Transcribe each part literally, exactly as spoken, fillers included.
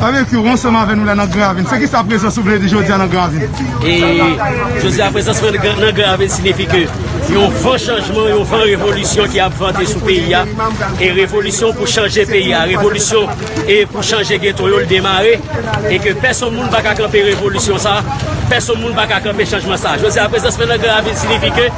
Babekyou, ou ansanm avè nou la nan Gran Ravin. Se kisa prezans ou vle di jodi a nan Gran Ravin? E jodi a, prezans mwen nan Gran Ravin siyifi ke yon van chanjman, yon van revolisyon ki ap vante sou peyi a. E revolisyon pou chanje peyi a, revolisyon e pou chanje geto yo, l demare. E ke pèsonn moun pa ka kanpe revolisyon sa, pèsonn moun pa ka kanpe chanjman sa. Jodi a, prezans mwen nan Gran Ravin siyifi ke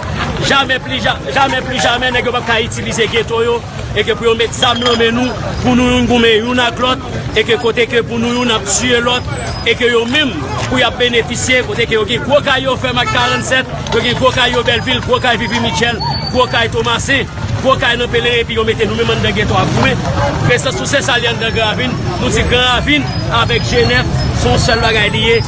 jamè pli ja-, jamè pli jamè nèg yo p ap ka itilize geto yo, e ke pou yo met zam nan men nou, pou nou youn goumen youn ak lòt, e ke kote ke pou nou youn ap tiye lòt, e ke yo menm pou y ap benefisye, kote ke yo gen gwo kay yo Fèm ak karannsèt, yo gen gwo kay yo Bèlvil, gwo kay Vivi Mitchell, gwo kay Tomasen, gwo kay nan Pelerin, epi yo mete nou menm anndan geto a goumen. Prezans nou se sa li anndan Gran Ravin, nou di Gran Ravin avèk G nèf se yon sèl bagay li ye,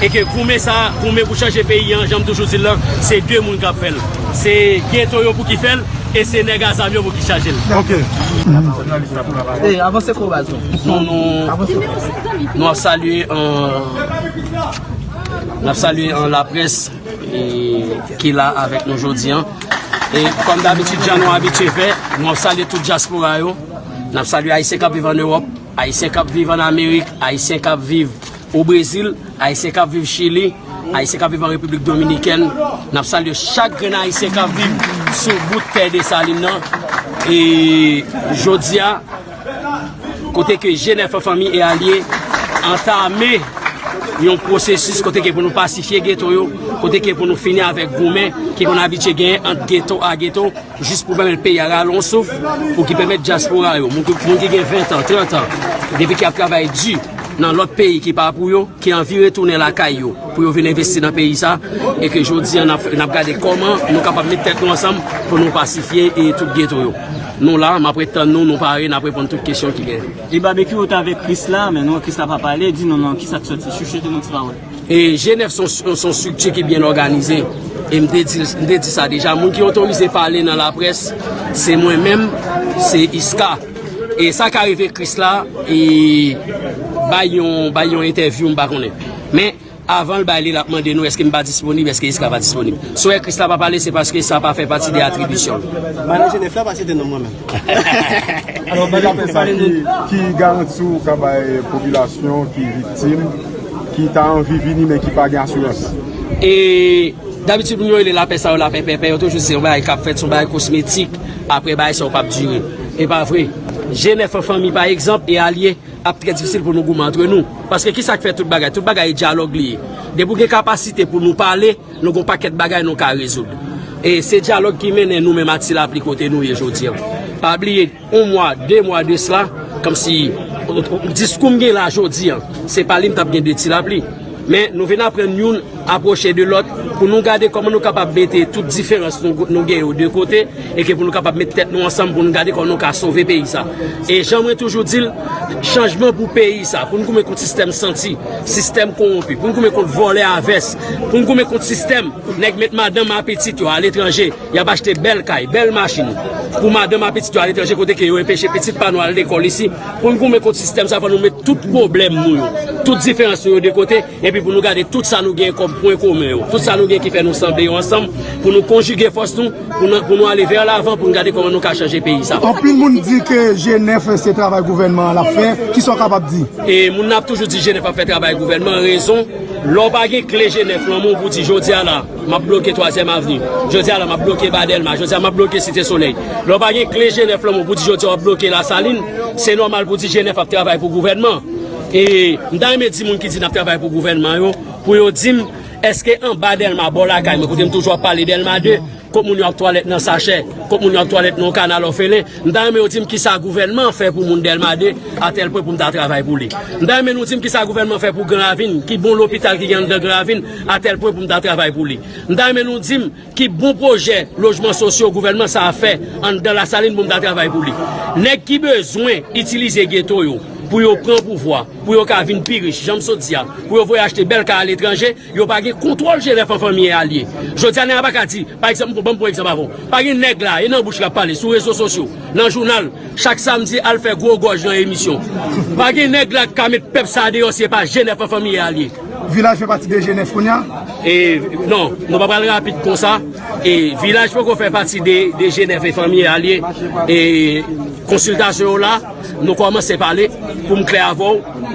e ke goumen sa, goumen pou chanje peyi an, jan m toujou di l lan, se de moun k ap fè l. Se geto yo pou ki fè l, e se nèg a zam yo pou ki chaje l. Ok. E, avanse kou baz nou. Nou, nou, nou ap salye, euh, n ap salye, euh, laprès, e, ki la avèk nou jodi an. E kòm dabitid, jan nou abitye fè, nou ap salye tout dyaspora yo. N ap salye Ayisyen k ap viv ann Ewòp, Ayisyen k ap viv ann Amerik, Ayisyen k ap viv o Brezil, Ayisyen k ap viv Chili, Ayisyen k ap viv an Repiblik Dominikèn. N ap salye chak grenn Ayisyen k ap viv sou bout tè Desalin nan. E jodi a, kote ke G nèf an fanmi e alye antame yon pwosesis kote ke pou nou pasifye geto yo, kote ke pou nou fini avèk goumen ki konn abitye genyen ant geto a geto, jis pou pèmèt peyi a rale yon souf, pou ki pèmèt dyaspora yo, moun ki, moun ki gen ven tan, trant an, depi ki ap travay di nan lòt peyi ki pa pou yo, ki anvi retounen lakay yo, pou yo vin envesti nan peyi sa, e ke jodi a n ap, n ap gade kòman nou kapab met tèt nou ansanm pou nou pasifye e tout geto yo. Nou la, m ap ret tann nou, nou pare, n ap reponn tout kesyon ki genyen. E Babekyou, ou t avèk Krisla, men nou wè Krisla pa pale, di nou non, kisa k sòti, chouchoute nou ti pawòl. E G nèf se yon, se yon estrikti ki byen òganize. E m te di, m te di sa deja, moun ki otorize pale nan laprès, se mwen menm, se Iska. E sa ka rive Krisla, e bay yon, bay yon entèvyou, m pa konnen. Men, avan l bay li, l ap mande nou èske m pa disponib, èske Iska pa disponib. Si w wè Krisla pa pale, se paske sa pa fè pati de atribisyon l. Madan G nèf la pa site non mwen menm. Alò, Babekyou, pale nou. Ki, ki garanti ou ka bay popilasyon ki viktim, ki ta anvi vini, men ki pa gen asirans? E dabitid, moun yo rele lapè sa yo lapè pèpè, yo toujou di se yon bagay k ap fèt, se yon bagay kosmetik, apre bagay sa yo p ap dire. E pa vre. G nèf an fanmi, pa egzanp, e alye, ap trè difisil pou nou goumen antre nou. Paske kisa k fè tout bagay? Tout bagay e dyalòg li ye. Depi w gen kapasite pou nou pale, nou gen yon pakèt bagay nou ka rezoud. E se dyalòg ki mennen nou menm ak Ti Lapli kote nou ye jodi a. Pa bliye, yon mwa, de mwa de sila, kòmsi diskou m gen la jodi a, se pa li m t ap gen de Ti Lapli. Men nou vin aprann youn apwoche de lòt pou nou gade kòman nou kapab mete tout diferans nou, nou gen yo de kote e ke pou nou kapab met tèt nou ansanm pou nou gade kòman nou ka sove peyi sa. E jan mwen toujou di l, chanjman pou peyi sa, pou n goumen kont sistèm santi, sistèm kowonpi, pou n goumen kont vòlè a vès, pou n goumen kont sistèm nèg met madanm a pitit yo aletranje, y ap achte bèl kay, bèl machin pou madanm a pitit yo aletranje kote ke yo enpeche pitit pa nou al lekòl isi. Pou n goumen kont sistèm sa, fò nou met tout pwoblèm nou yo, tout diferans nou yo de kote, epi pou nou gade tout sa nou gen kòm pwen komen yo, tout sa nou gen ki fè nou sanble yo ansanm, pou nou konjige fòs nou, pou nou, pou nou ale vè lavan, pou nou gade kòman nou ka chanje peyi sa. Anpil moun di ke G nèf se travay gouvènman an l ap fè. Kisa w kapab di? E moun nan ap toujou di G nèf ap fè travay gouvènman an, rezon, lè w pa gen kle G nèf nan men w pou di jodi a la, m ap bloke Twazyèm Avni. Jodi a la, m ap bloke Ba Dèlma. Jodi a, m ap bloke Site Solèy. Lè w pa gen kle G nèf nan men w pou di jodi a w ap bloke Lasalin, se nòmal pou di G nèf ap travay pou gouvènman. E m ta renmen di moun ki di n ap travay pou gouvènman yo, pou yo di m, èske anba Dèlma, bò lakay mwen, kote m toujou ap pale Dèlma de, kot moun yo ap twalèt nan sachè, kot moun yo ap twalèt nan yon kanal òfelen, m ta renmen yo di m kisa gouvènman an fè pou moun Dèlma de, atèl pwen pou m ta travay pou li. M ta renmen nou di m kisa gouvènman an fè pou Gran Ravin, ki bon lopital ki gen anndan Gran Ravin, atèl pwen pou m ta travay pou li. M ta renmen nou di m ki bon pwojè lojman sosyo gouvènman sa a fè anndan Lasalin pou m ta travay pou li. Nèg ki bezwen itilize geto yo pou yo pran pouvwa, pou yo ka vin pi rich, jan m sot di a, pou yo voye achte bèl kay aletranje, yo pa gen kontwòl G nèf an fanmi e alye. Jodi a, nèg la pa ka di, pa egzanp, ban m pran egzanp avè w. Pa gen nèg la, e nan bouch l ap pale, sou rezo sosyo, nan jounal, chak samdi, al fè gwo gòj nan emisyon. Pa gen nèg la k ka met pèp sa a deyò si e pa G nèf an fanmi e alye. Vilaj fè pati de G nèf kounye a? E, non, nou pa pral rapid konsa. E, Vilaj poko fè pati de, de G nèf e fanmi e alye. E, konsiltasyon yo la, nou kòmanse pale, pou m klè avè w.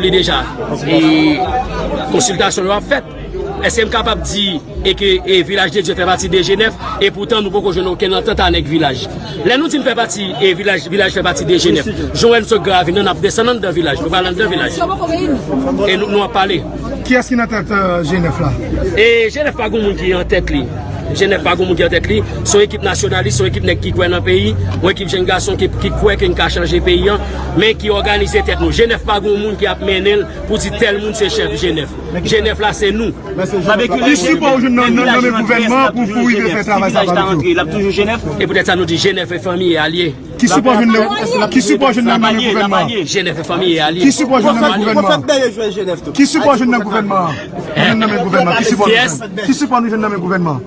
li deja. E konsiltasyon yo ap fèt. Èske m kapab di e ke e Vilaj de Dye fè pati de G nèf, e poutan nou poko jwenn okenn antant a nèg vilaj? Lè nou di n fè pati e vilaj, vilaj fè pati de G nèf, jan w wè n sot Gravin nan, n ap desann anndan vilaj, nou pral anndan vilaj. E nou, nou ap pale. Kiyès ki nan tèt, euh, G nèf la? E G nèf pa gen moun ki an tèt li. G nèf pa gen moun ki an tèt li. Se yon ekip nasyonalis, se yon ekip nèg ki kwè nan peyi, yon ekip jèn gason ki, ki kwè ke n ka chanje peyi an, men ki òganize tèt nou. G nèf pa gen moun ki ap mennen l pou di tèl moun se chèf G nèf. G nèf la se nou. Ki sipò ou jwenn nan, nan, nan men gouvènman pou, pou rive fè travay sa, Babekyou? E poutèt sa nou di G nèf e fanmi e alye. Ki sipò jwenn nan, ki sipò jwenn nan men gouvènman? G nèf e fanmi e alye. Ki sipò jwenn nan men gouvènman? Ki sipò jwenn nan gouvènman? Jwenn nan men gouvènman. Ki sipò nou jwenn? Ki sipò nou jwenn nan men gouvènman?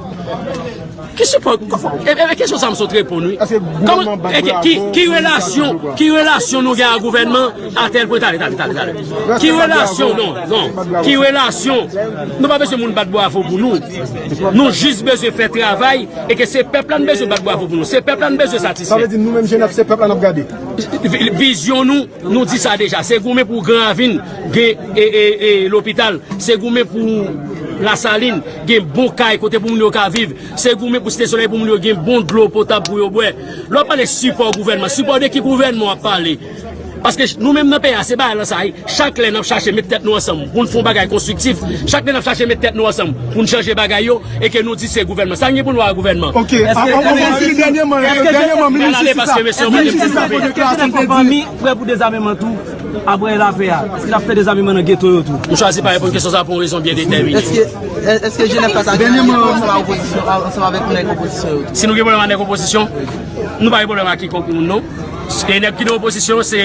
Ki sipò? E, e, e kesyon sa m sot reponn wi. Kòman, e, ki, ki, ki relasyon, ki relasyon nou gen ak gouvènman a tèl pwen? Tande, tande, tande, tande. Ki relasyon? Non, non. Ki relasyon? Nou pa bezwen moun bat bravo pou nou. Nou jis bezwen fè travay e ke se pèp la n bezwen bat bravo pou nou. Se pèp la n bezwen satisfè. Sa vle di nou menm G nèf se pèp la n ap gade. Vi-, vizyon nou, nou di sa deja. Se goumen pou Gran Ravin gen, e, e, e, lopital. Se goumen pou Lasalin gen bon kay kote pou moun yo ka viv. Se goumen pou Site Solèy pou moun yo gen bon dlo potab pou yo bwè. Lè w ap pale sipò gouvènman, sipò de ki gouvènman w ap pale? Paske ch-, nou menm nan peyi a, se bagay lan sa ye. Chak lè n ap chache met tèt nou ansanm pou n fè yon bagay konstriktif, chak lè n ap chache met tèt nou ansanm pou n chanje bagay yo, e ke nou di se gouvènman. Sa n gen pou n wè ak gouvènman? Ok, an, an, an, an, dènyèman, dènyèman, minis jistis la, minis jistis la fè yon deklarasyon, l te di, prè pou dezameman tou, apre lapè a, èske l ap fè dezameman nan geto yo tou? M chwazi pa reponn kesyon sa pou yon rezon byen detèmine. Èske, èske G nèf pa ta gen pwoblèm ansanm ak opozisyon, ansanm avèk nèg opozisyon yo tou? Si nou gen pwoblèm ak nèg opozisyon, nou pa gen pwoblèm ak kikonk moun, non. E nèg ki nan opozisyon, se,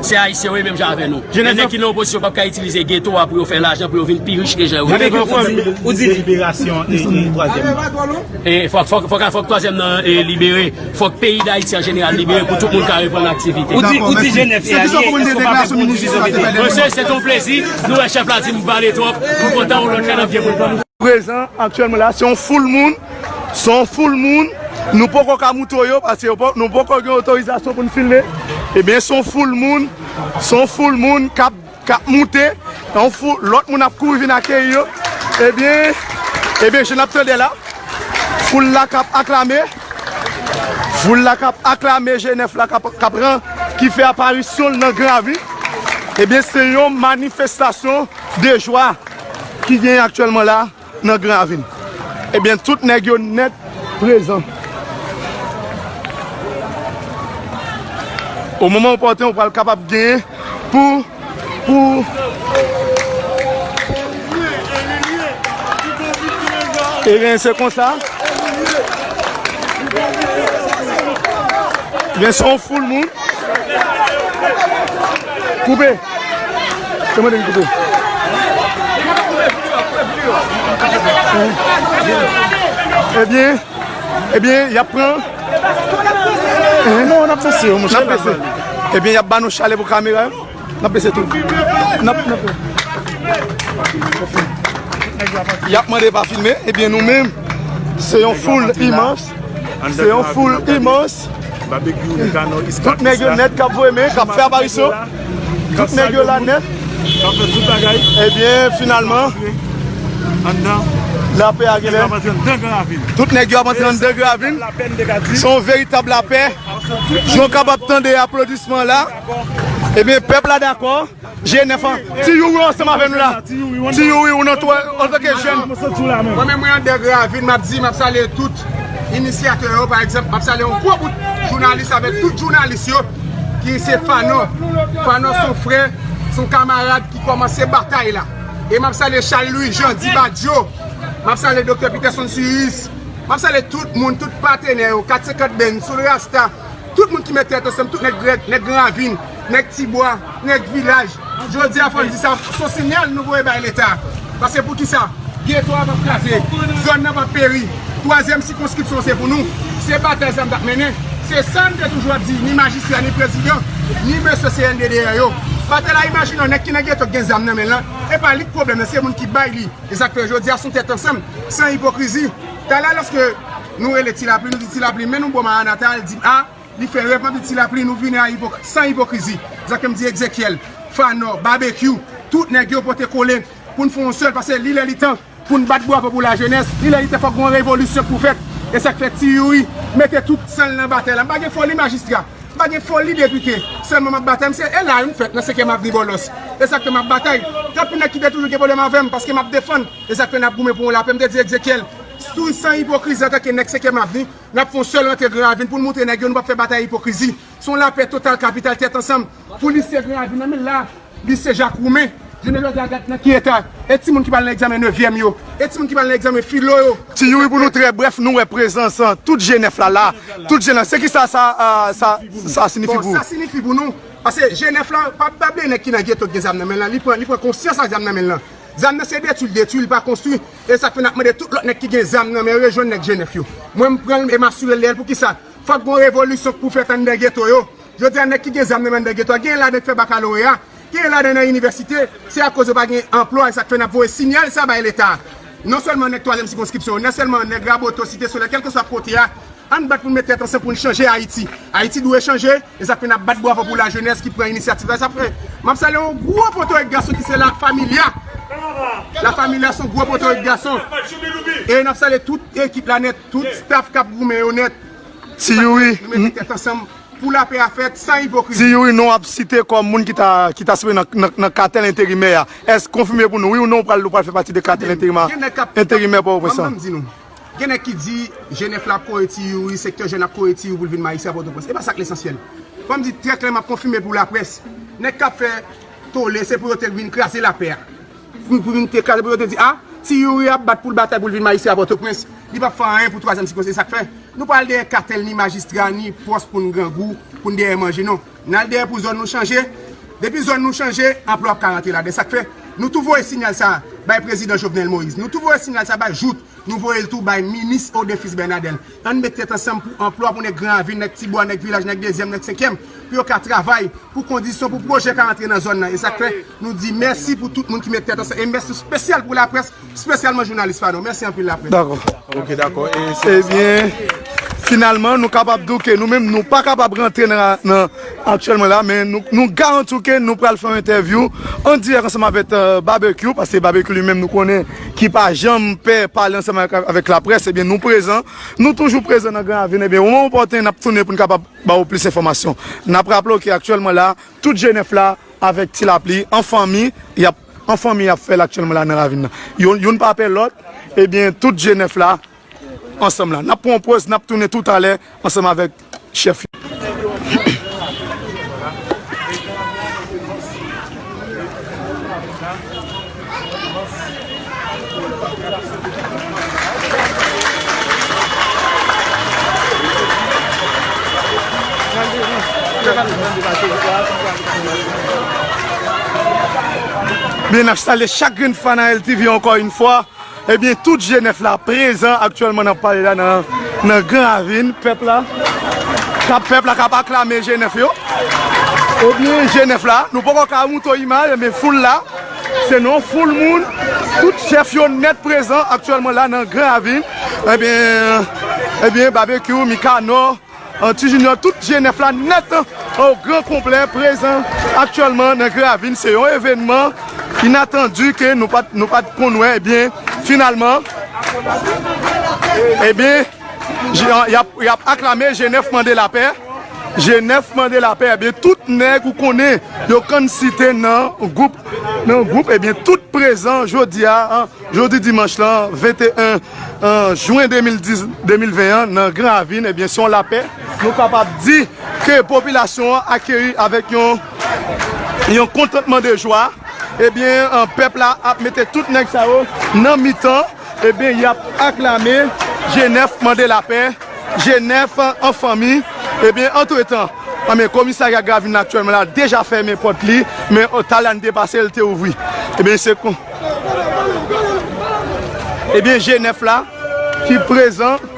se Ayisyen yo ye, menm jan avè nou. E nèg ki nan opozisyon p ap ka itilize geto a pou yo fè lajan, pou yo vin pi rich ke jan yo ye. Ou di, ou di liberasyon e, e twazyèm. E fòk, fòk, fòk, fòk twazyèm nan, e, libere. Fòk peyi Dayiti an jeneral libere pou tout moun ka reprann aktivite. Ou di, ou di G nèf e alye, èske w pa pè pou moun divize? Mesye, se te yon plezi. Nou wè chèf la di m pale twòp. Nou kontan yon lòt lè n ap vin pou nou. Prezan aktyèlman la, se yon foul moun. Se yon foul moun. Nou poko ka moutre yo paske yo po-, nou poko gen otorizasyon pou n filme. Ebyen, se yon foul moun. Se yon foul moun k ap k ap moute, yon foul, lòt moun ap kouri vin akeyi yo. Ebyen, ebyen, jan n ap tande la, foul la k ap aklame, foul la k ap aklame G nèf la k ap, k ap ran, ki fè aparisyon l nan Gran Ravin. Ebyen, se yon manifestasyon de jwa ki genyen aktyèlman la nan Gran Ravin. Ebyen, tout nèg yo nèt prezan. O moman opòten, ou pral kapab genyen pou, pou, ebyen, se konsa. Ebyen, se yon foul moun. Koupe. Kòman te koupe? Ebyen, ebyen, y ap pran. Non, n ap bese yo, monchè. N ap bese. Ebyen, y ap ba nou chalè pou kamera yo. N ap bese tou. N ap, n ap. Y ap mande pa filme. Ebyen, nou menm, se yon foul imans. Se yon foul imans. Tout nèg yo nèt k ap voye men, k ap fè aparisyon. Tout nèg yo la nèt. Ebyen, finalman, lapè a genlè. Tout nèg yo ap antre anndan Gran Ravin. Se yon veritab lapè. Jan w kapab tande aplodisman la. Ebyen, pèp la dakò. G nèf an. Ti Youri ansanm avè nou la. Ti Youri, ou nan tou, antanke jèn. Mwen menm, mwen anndan Gran Ravin, m ap di, m ap salye tout inisyatè yo, pa egzanp, m ap salye yon gwo bout jounalis avèk tout jounalis yo, ki se Fano. Fano se yon frè, se yon kamarad ki kòmanse batay la. E m ap salye Charles Louis Jean, Di Badio. M ap salye Doktè Peterson Suyis. M ap salye tout moun, tout patenè yo, kat senkant Band, Soul Rasta. Tout moun ki met tèt ansanm, tout nèg, nèg, nèg Gran Ravin, nèg Tibwa, nèg vilaj, Jodi a, fò n di sa, se yon siyal nou voye bay Leta. Paske poukisa? Geto a p ap kraze, zòn nan p ap peri. Twazyèm sikonskripsyon se pou nou. Se batay sa m t ap mennen. Se sa m te toujou ap di, ni majistra, ni prezidan, ni mesye C N D D A yo. Batay la, imajine yon nèg ki nan geto ki gen zam nan men l lan. E pa li k pwoblèm nan, se moun ki bay li. E sa k fè jodi a, se yon tèt ansanm, san ipokrizi. Talè, lòske nou rele Ti Lapli, nou di Ti Lapli, men nou bò Maranata, li di, a, li fè rèv, m ap di Ti Lapli, nou vini a ipok-, san ipokrizi. Sa k fè m di Egzekyèl, Fanò, Babekyou, tout nèg yo pote kole pou n fè yon sèl, paske li lè li tan pou n bat bravo pou lajenès, li lè li tan fòk gon revolisyon pou fèt. E sa k fè Ti Youri mete tout san l nan batay la. M pa gen foli majistra, m pa gen foli depite, sèlman m ap batay. M se, e la, m fèt nan senkyèm avni Bòlòs. E sa k fè m ap batay. Gen anpil nèg ki te toujou gen pwoblèm avè m, paske m ap defann. E sa k fè n ap goumen pou yon lapè. M te di Egzekyèl, sou san ipokrizi antanke nèg senkyèm avni, n ap fè yon sèl rantre Gran Ravin pou n moutre nèg yo nou p ap fè batay ipokrizi. Se yon lapè total kapital tèt ansanm pou lise Gran Ravin nan men la. Lise Jak Woumen, jounen jodi a gad nan ki eta. E timoun ki pral nan egzamen nevyèm yo, e timoun ki pral nan egzamen filo yo. Ti Youri, pou nou trè brèf, nou wè prezans tout jenèf la la. Tout jenèf, se ki sa, sa, ah, sa, sa siyifi pou ou? Bon, sa siyifi pou nou, paske jenèf la, pa, pa bliye nèg ki nan geto ki gen zam nan men l lan, li pran, li pran konsyans ak zam nan men l lan. Zam nan se detwi l detwi, li pa konstwi. E sa k fè n ap mande tout lòt nèg ki gen zam nan men yo rejwenn nèg jenèf yo. Mwen, m pran l e m asire l de l. Poukisa? Fòk gon revolisyon k pou fèt anndan geto yo. Jodi a, nèg ki gen zam nan men anndan geto a, genyen ladan k fè bakaloreya, genyen ladan nan inivèsite. Se akoz yo pa gen anplwa, e sa k fè n ap voye siyal sa bay Leta. Non sèlman nèg twazyèm sikonskripsyon, non sèlman nèg Raboto, Site Solèy, kèlkeswa kote a, ann bat pou n met tèt ansanm pou n chanje Ayiti. Ayiti dwe chanje, e sa k fè n ap bat bravo pou lajenès ki pran inisyativ la. Sa fè, m ap salye yon gwo potorik gason ki se La Familia. La Familia se yon gwo potorik gason. E n ap salye tout ekip la nèt, tout staff k ap goumen yo nèt. Ti Youri, nou mete tèt ansanm pou lapè a fèt, san ipokrizi. Ti Youri, non w ap site kòm moun ki ta, ki ta sipoze nan, nan, nan katèl enterimè a. Èske konfime pou nou, wi ou non, ou pral, ou pral fè pati de katèl enterimè, enterimè Pòtoprens lan? Ban m di nou, gen nèg ki di jenèf la ap kore Ti Youri, sektè jèn ap kore Ti Youri pou l vin majistra Pòtoprens. E pa sa k lesansyèl. Ban m di trè klè, m ap konfime pou laprès. Nèg k ap fè tole, se pou yo te vin kraze lapè a. Pou, pou vin te kraze, pou yo te di, a, Ti Youri ap bat pou l batay pou l vin majistra Pòtoprens. Li p ap fè anyen pou twazyèm sikonskripsyon. Sa k fè, nou pa al dèyè katèl, ni majistra, ni pòs pou n grangou, pou n dèyè manje, non. N al dèyè pou zòn nou chanje. Depi zòn nou chanje, anplwa ap ka rantre ladan. Sa k fè, nou tou voye siyal sa bay prezidan Jovenel Moïse. Nou tou voye siyal sa bay Jouthe. Nou voye l tou bay minis Audefils Bernadel. Ann met tèt ansanm pou anplwa pou nèg Gran Ravin, nèg Tibwa, nèg Vilaj, nèg Dezyèm, nèg Senkyèm, pou yo ka travay, pou kondisyon, pou pwojè ka rantre nan zòn nan. E sa k fè, nou di mèsi pou tout moun ki met tèt ansanm. E mèsi espesyal pou laprès, espesyalman jounalis pa nou. Mèsi anpil, laprès. Dakò. Ok, dakò. E se Ebyen, finalman, nou kapab di w ke nou menm, nou pa kapab rantre nan, nan, aktyèlman la, men nou, nou garanti w ke nou pral fè yon entèvyou an dirèk ansanm avèk, euh, Babekyou, paske Babekyou li menm nou konnen ki pa janm pè pale ansanm avèk, avèk laprès, ebyen nou prezan, nou toujou prezan nan Gran Ravin, ebyen moman opòtèn n ap tounen pou n kapab ba w plis enfòmasyon. N ap raple w ke aktyèlman la, tout jenèf la avèk Ti Lapli, an fanmi, y ap, an fanmi y ap fè l aktyèlman la nan ravin nan. Youn, youn pa pè lòt, ebyen tout jenèf la ansanm la. N ap pran yon poz, n ap tounen toutalè ansanm avèk chèf yo. Byen, n ap salye chak grenn fan a L T V ankò yon fwa. Ebyen, tout jenèf la prezan aktyèlman n ap pale la nan, nan Gran Ravin. Pèp la k ap, pèp la k ap aklame jenèf yo. Ebyen, jenèf la, nou poko ka montre w imaj, ebyen, foul la, se nan yon foul moun. Tout chèf yo nèt prezan aktyèlman la nan Gran Ravin. Ebyen, ebyen, Babekyou, Mikanò, Ti Jinyò, tout jenèf la nèt, o gran konplè, prezan aktyèlman nan Gran Ravin. Se yon evènman inatandi ke nou pa t, nou pa t konn wè. Ebyen, finalman, ebyen, j-, y ap, y ap aklame jenèf mande lapè. Jenèf mande lapè. Ebyen, tout nèg ou konnen yo konn site nan gwoup, nan gwoup, ebyen, tout prezan jodi a, an, jodi dimanch lan, venteyen, an, jen de mil dis, de mil ven an, nan Gran Ravin, ebyen, se yon lapè. Nou kapab di ke popilasyon an akeyi avèk yon, yon kontantman de jwa. Ebyen, an, pèp la ap mete tout nèg sa yo nan mitan. Ebyen, y ap aklame jenèf mande lapè, jenèf an fanmi. Ebyen, antretan, Anben, komisarya Gravin aktyèlman la deja fèmen pòt li, men talè a n te pase l te ouvri. Ebyen, se kon. Ebyen, G nèf la ki prezan.